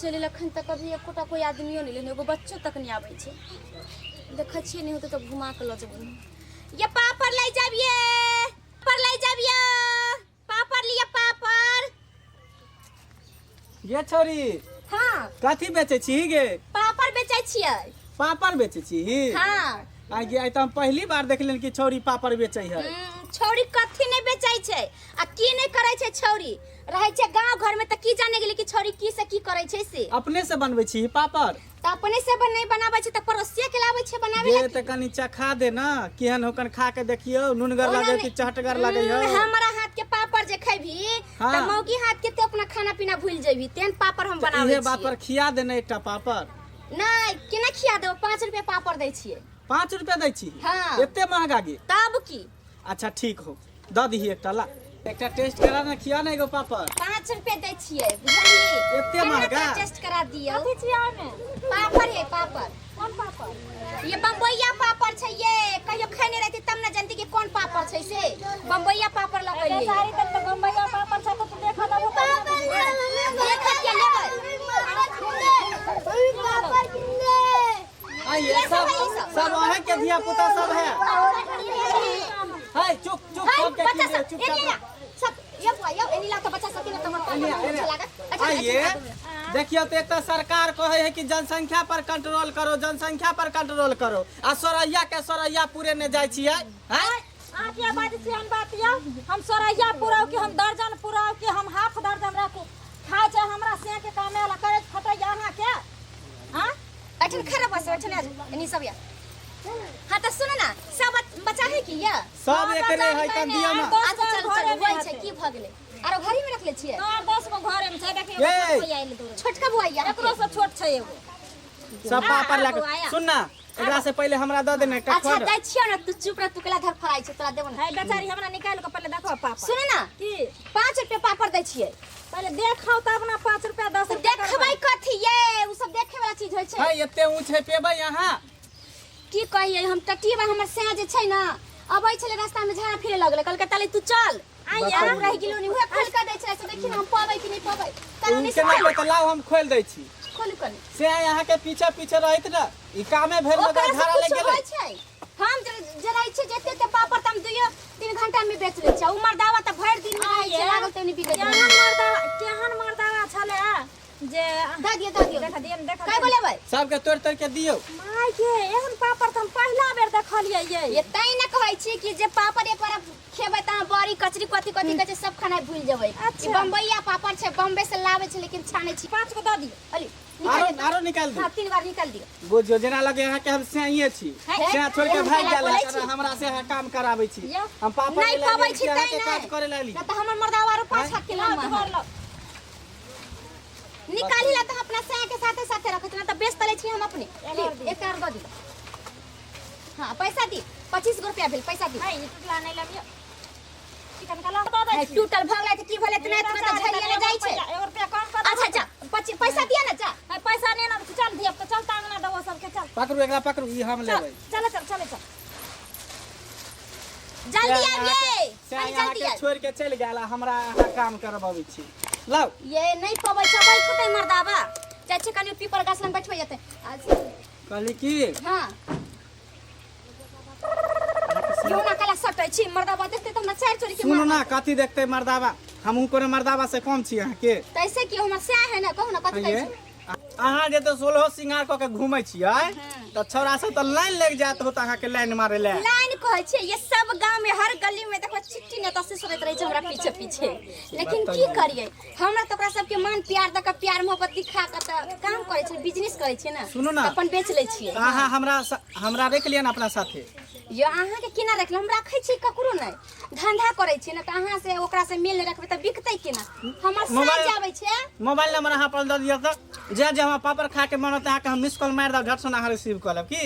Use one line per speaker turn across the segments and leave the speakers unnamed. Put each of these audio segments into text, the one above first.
चलि एखन तक अभी एकोटा कोइ आदमियो नहि एलै, एगो बच्चो तक नहि आबै छै। देखै छियै, नहि होतै तऽ घुमा कऽ लऽ जेबै। ये पापड़ लै जाबिये, पापड़ लै जाबिये, पापड़ लिअ पापड़।
गे छोरी।
हाँ।
कथी बेचै छी गे?
पापड़ बेचै छियै।
पापड़ बेचै छी?
हाँ।
आइ गे, आइ तऽ हम पहली बार देखलियन कि छौरी पापड़ बेचै है।
छौरी कथी नहि बेचै छै आ की नहि करै छै। छौरी रहै छै गाँव घर में तऽ की जाने गेली कि छौरी की से की करै छै से।
अपने से बनबै छी पापड़?
तऽ अपने से नहीं बनाबै छै तऽ पड़ोसिया के लाबै छै बनाबै
गे
ला।
तऽ कनि चखा दे ना, केहन होकन, खा के देखियौ, नुनगर
ओना
लगे
नहि-
कि चहटगर लगे हो।
हमरा हाथ के पापड़ जे खेबही तऽ मौगी हाथ के तो अपना खाना पीना भूल जेबही, तेहन पापड़ हम बनाबै
इहे बात
छियै।
पर खिया देने एकटा पापड़।
नहीं, केना खिया देबो? 5 रुपया पापड़ दै छियै।
5 रुपया दै छी?
हाँ।
एते महंगा गे?
तब की।
अच्छा ठीक हो, दऽ दही एकटा, ला एकटा टेस्ट करा ना, खिया ना एगो पापड़।
5 रुपया दै छियै, बुझलिही?
एते
केना
महंगा?
तोरा टेस्ट करा दियौ?
कथी छियै ओहिमे?
पापड़ है पापड़।
कोन पापड़?
ये बम्बईया पापड़ छै। ये कहियो खैने रहती तब न जानती कि कोन पापड़ छै से। बम्बईया पापड़ लऽ के
सारी तक तऽ बम्बईया पापड़ छै, तऽ तू देखऽ देबो?
देखऽ के लेबै?
आइए।
ये
सब
सब है, ये सब।
सब अहें के धिया पुता सब है? है, चुप चुप।
हाय,
सबके
बच्चा
की
सब
चुप
एने
चाप।
ला सब, ये बुआ ये एने ला तो बच्चा सब के ना तमर पापड़
एने, एने।
अच्छा लागत। अच्छा।
आइए।
अच्छा।
देखियौ तऽ एकटा सरकार कहै है कि जनसंख्या पर कंट्रोल करो, जनसंख्या पर कंट्रोल करो, आ सोरैया के सोरैया पूरे ने जाइ छियै हैं?
अहाँ किया बाजै छी एहन बात यौ? हम सोरैया पुराउ कि हम दर्जन पुराउ कि हम हाफ दर्जन राखू, खाइ छै हमरा से के कामे ला करै फटैया अहाँके। हाँ।
अठन खड़ा बस, अठन आ जाओ, एनी सब या। हाँ तो सुनो ना, सब बच्चा है कि या?
सब एकरे है, तन दियौ ना।
दस
अच्छा,
गो
चल चल।
घरेमे
होइ छै।
हेतै।
की भऽ गेलै? आरो घरी में रखले छियै?
तोहर 10 गो घरेमे छै, देखियौ।
ये।
कोई आयल दूर।
छोटका बुआ या?
एकरो से छोट छै एगो।
सब पापड़
आ,
लए
बौआ,
के
आ।
सुन ना, एकरा से पहिले हमरा दऽ देने एकटा।
अच्छा।
खोर।
दै छियौ ना, तू चुप रह, तू केला धर फराइ छै, तोरा देबो ना।
है बेचारी, हमरा निकालि कऽ पहिले देखो पापड़।
सुन ना।
की?
5 रुपया पापड़ दै छियै।
पहिले देखौ तब ना, 5 रुपया 10
तऽ
रुपया।
देखबै कथी ये? उ सब देखे वाला चीज होइ छै?
है, एते ऊँच है, पेबै अहाँ?
की कहियै, हम टटिएबा हमर सैं जे छै ना, अबै छलै रास्ता में झाड़ा फिरे लगलै, कहलकै ताले तू चल।
आइया।
हम रहि गेलौ नि, उहे खोल के दै छलै से। देखी ना, हम पबै कि नहि पबै कारण
उ
नहि।
केना पे? तऽ लाउ, हम खोलि दै छी।
खोलू कनी।
से अहाँ के पीछे पीछे रहैत ना, ई कामे भेल मगर
ओकरा से
झाड़ा लागि
कुछ
गेलै।
होइ छै? हम जे जे रहै छै जते ते पापड़ तऽ हम 2-3 घंटा में बेच लै छियै। उ मर्दावा तऽ भरि दिन में रहै छै लागल, तऽ नहि बिकै।
केहन मर्दावा, केहन मर्दावा छलै जे
दऽ दियौ, दऽ दियौ।
देख दियौ, देख।
कय गो लेबै?
सबके तोड़ि तोड़ि के दियौ।
माय के, एहन पापड़ तऽ हम पहिला बेर देखलियै ये।
ये तैं ने कहै छी कि जे पापड़ एक बार खेबै तऽ अहाँ बड़ी कचरी कथी कथी कहै छै, सब खाना भूलि जेबै। ई बम्बईया पापड़ छै, बम्बे से लाबै छै लेकिन छानै छी।
5 गो दऽ दियौ।
अली निकाल
आरो
दे।
आरो निकालि
हाँ,
दियौ।
तीन बार निकाल दियौ।
बुझियौ, जेना लगे अहाँके हम सैंये छी।
हे,
सैं छोड़ि के
एहन
भागि
केना
गेल
बोलै
है,
छी?
हमरा से अहाँ काम कराबै छी?
यौ।
हम पापड़
नहि
लै
पबै
गेल
छी
छी, अहाँके
तैं
काज
नहि।
करे लाली।
नहि तऽ हमर मर्दावा आरो पाँच हाथ के
लाउ,
लम्बा
दुबार
है।
लाउ।
निकाली ला तऽ अपना सैं के साथे साथे रखैत ना तऽ बेच तले छी हम अपने।
एगो और
ली, एक और दऽ दियौ। हाँ, पैसा दी, 25 गो रुपया भेल, पैसा दी।
है, ई टुटला नहि लबियौ। चिकन का लाउ, दऽ दै
है,
छी।
टूटल भऽ गेलै तऽ की भेलै? इतना इतना तऽ झरिया ने जाइ छै।
एगो रुपया कम कर।
अच्छा अच्छा, 25 पैसा दिया ना, जा।
है, पैसा नहि ना, चल दियौ तऽ चल, तांगना देबो सबके, चल।
पकड़ू एकरा, पकड़ू, ई हम
चल।
लेबै।
चल चल चल चल।
जल्दी आबिए।
से
कनी जल्दी
अहाँके
आबि।
छोड़ि के चलि गेल आ हमरा अहाँ काम करबाबै छी, लाउ।
ये नहि पबै छै, बैठतै मर्दाबा। जाइ छै कनी पीपर गाछ लग बैठबै जेतै।
कहली की?
हाँ, क्यों ना कला सटै छी? मर्दाबा देखतै तऽ हमरा चारि चोरी के
सुनू
मार।
ना, कथी देखते मर्दाबा? हमहूँ कोनो मर्दाबा से कम छी अहाँके?
तैसे कि हमर सएह है ना, कहू ना कथी कहै
ये
छी?
अहाँ जे तऽ सोलहो सिंगार कऽ के घूमै छियै तऽ छौड़ा सब तऽ लाइन लागि जायत होत अहाँके लाइन मारै लए।
लाइन कहै छै? ये सब गांव में हर गली में देखो, चिट्ठी नेता से सुनैत रहै छै हमरा पीछे पीछे। लेकिन की करियै, हमरा तऽ ओकरा सबके मान प्यार दऽ कऽ, प्यार मोहब्बत दिखा कऽ तऽ काम करै छै, बिजनेस करै छै ने।
सुनू ना।
तऽ अपन बेच लै छियै।
तऽ अहाँ हमरा हमरा राखि लिअ ने अपना साथे।
यो अहाँके केना रखलहुँ? हम राखै छी ककरो नहि, धंधा करै छी ने, तऽ अहाँ से ओकरा से मेल नहि रखबै तऽ बिकतै केना? हमर साँझ आबै छै।
मोबाइल नंबर अहाँ अपन दऽ दिअ तऽ जे जे हमरा पापड़ खा के मन होतै, अहाँके हम मिस कॉल मारि देब, झट सन अहाँ रिसीव कऽ लेब की?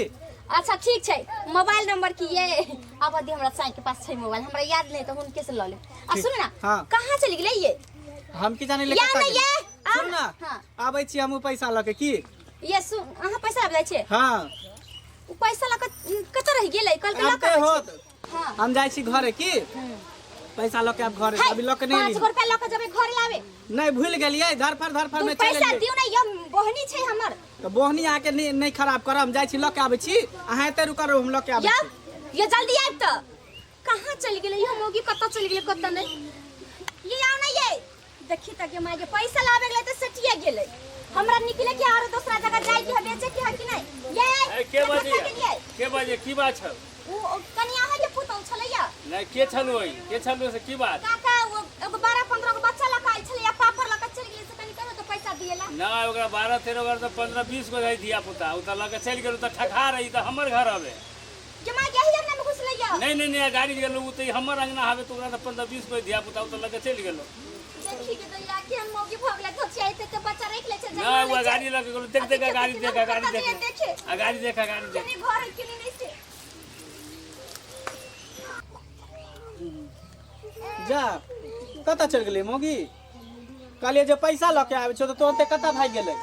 अच्छा ठीक छै। मोबाइल नंबर की ये? आब दे, हमरा साई के पास छै मोबाइल, हमरा याद नहीं तऽ हुनके से लऽ लेब। आ
ठीक।
सुन ना।
हाँ।
कहाँ चलि गेलै ये?
हम की जानी ले
या
कतऽ
नहि
गेलै।
ये,
सुन ना।
हाँ।
आबै छी हमहूँ पैसा लऽ के की?
ये सुन, अहाँ पैसा आबि जाइ छै?
हाँ।
उ पैसा लऽ कऽ कतऽ रहि गेलै? कल के लऽ
आबते
कऽ आबै
होत।
छै। हाँ।
हम जाइ छी घरे की? पैसा लऽ के आब घरे
है,
अभी लऽ के नहीं
5 गो
एलियै।
रुपया लऽ के जेबै घरे आवे।
नहीं भूल गेलियै, धरफड़ धरफड़
तू
में चलि
पैसा
एलियै।
दियौ ने, यौ बोहनी छै हमर।
तऽ बोहनी अहाँके नहीं नहीं खराब करब, हम जाइ छी लऽ के आबै छी, अहाँ एते रुकल रहू, हम लऽ के आबै
यौ
छी।
ये जल्दी आबि तऽ। कहाँ चलि गेलै यौ मौगी, कतऽ चलि गेलै कतऽ नहि। ये आउ ने ये, देखी तऽ गे माय गे, पैसा लाबे गेलै तऽ सटिए गेलै। हमरा निकले के आरो दोसरा जगह जाय के है, बेचे के है कि नहि। ये
ए, के
कतऽ
बजैया?
गेलियै?
के बजे की बात छल?
ओ कनिया अहाँ के पुतहु छलैया।
नहीं, के छल ओइ के छल से की बात?
काका, वो एगो 12-15 गो बच्चा लऽ कऽ आयल छलैया, पापड़ लऽ कऽ चलि गेलै, से कनि कहियौ तऽ पैसा दिएला।
ना, ओकरा 12-13 गो तऽ 15-20 गो रहै धिया पुता, ओ तऽ लऽ के चलि गेल, ओ तऽ ठकहा रही, तऽ हमर घर हवे।
गे माय गे, एही अंगना में घुसलैया।
नहीं नहीं नहीं, गाड़ी गेलो, ओ तऽ हमर अंगना हवे, तऽ ओकरा तऽ 15-20 गो धिया पुता, ओ तऽ लऽ के चलि गेलो।
देखी के दैया के हम मौगी भऽ गेलै, धोचिया एते एते बच्चा राखि लै छै,
ना,
जन्मा
ओ
लै छै।
गाड़ी लऽ के गेलो, देख देख गाड़ी देख, गाड़ी देख,
देखे
आ गाड़ी देख, गाड़ी देख।
केने घर है केने नहीं से।
जा कतऽ चलि गेलै मौगी? कहलियै जे पैसा लऽ के आबै छौ तऽ तुरन्ते कतऽ भागि गेलै?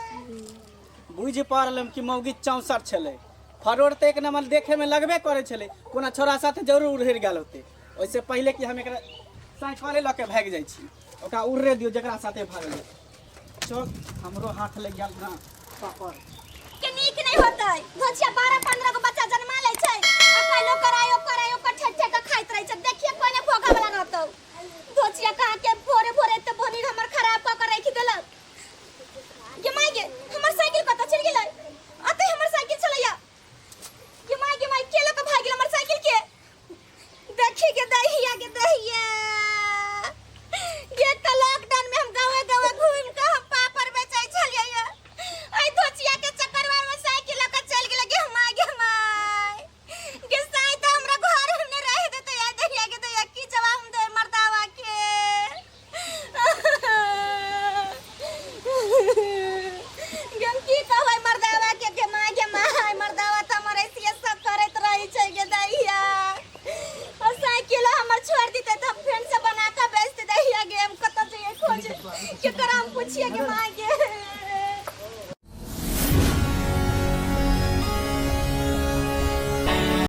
बुझि पड़ल हम कि मौगी चौंसठ छलै, फरोड़ तऽ एक नंबर देखेमे लगबे करै छलै, कोनो छोरा साथे जरूर उड़हरि गेल होतै। ओहिसँ पहिले कि हम एकरा साइकिले लऽ के भागि जाइ छी, ओकरा उड़े दियौ जकरा साथे भागल। चल, हमरो हाथ लागि गेल ना पापड़।
के नीक नहीं होता।